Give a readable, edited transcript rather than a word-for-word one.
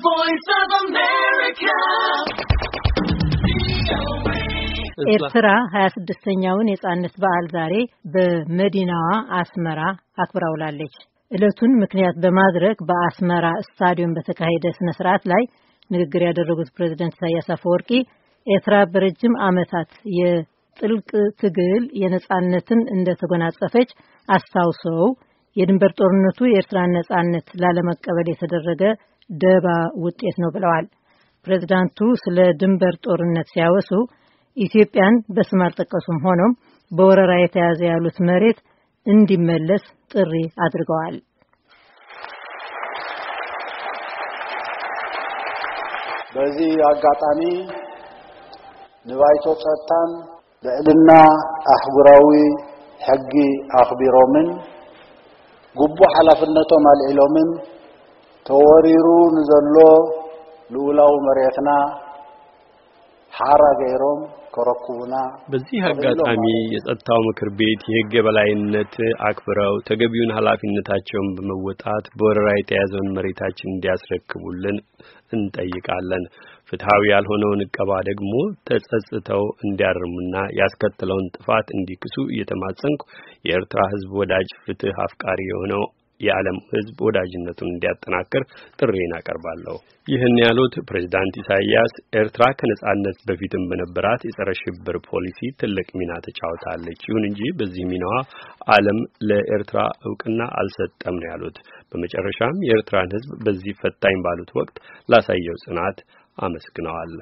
Voice of America. ኤርትራ 26ኛውን የነጻነት በዓል ዛሬ በመዲናዋ አስመራ አክብራ ውላለች። ዕለቱን ምክንያት በማድረግ በአስመራ ስታዲየም በተካሄደ ስነ ስርዓት ላይ ንግግር ያደረጉት ፕሬዝደንት ኢሳያስ አፈወርቂ ኤርትራ በረጅም ዓመታት የጥልቅ ትግል የነጻነትን እንደተጎናጸፈች አስታውሰው የድንበር ጦርነቱ የኤርትራን ነጻነት ላለመቀበል የተደረገ ደባ ውጤት ነው ብለዋል። ፕሬዝዳንቱ ስለ ድንበር ጦርነት ሲያወሱ ኢትዮጵያን በስም አልጠቀሱም። ሆኖም በወረራ የተያዘ ያሉት መሬት እንዲመለስ ጥሪ አድርገዋል። በዚ አጋጣሚ ንባይቶ ጸጥታን ልዕልና አህጉራዊ ሕጊ አኽቢሮምን ግቡእ ሓላፍነቶም ኣልዒሎምን ተወሪሩ ንዘሎ ልኡላዊ መሬትና ሓራ ገይሮም ከረክቡና። በዚህ አጋጣሚ የጸጥታው ምክር ቤት የሕግ የበላይነት አክብረው ተገቢውን ኃላፊነታቸውን በመወጣት በወረራ የተያዘውን መሬታችን እንዲያስረክቡልን እንጠይቃለን። ፍትሐዊ ያልሆነውን እቀባ ደግሞ ተጸጽተው እንዲያርሙና ያስከተለውን ጥፋት እንዲክሱ እየተማጸንኩ የኤርትራ ሕዝብ ወዳጅ ፍትህ አፍቃሪ የሆነው የዓለም ሕዝብ ወዳጅነቱን እንዲያጠናክር ጥሪዬን አቀርባለሁ። ይህን ያሉት ፕሬዝዳንት ኢሳያስ ኤርትራ ከነጻነት በፊትም በነበራት የጸረ ሽብር ፖሊሲ ትልቅ ሚና ተጫውታለች። ይሁን እንጂ በዚህ ሚናዋ ዓለም ለኤርትራ እውቅና አልሰጠም ነው ያሉት። በመጨረሻም የኤርትራን ሕዝብ በዚህ ፈታኝ ባሉት ወቅት ላሳየው ጽናት አመስግነዋል።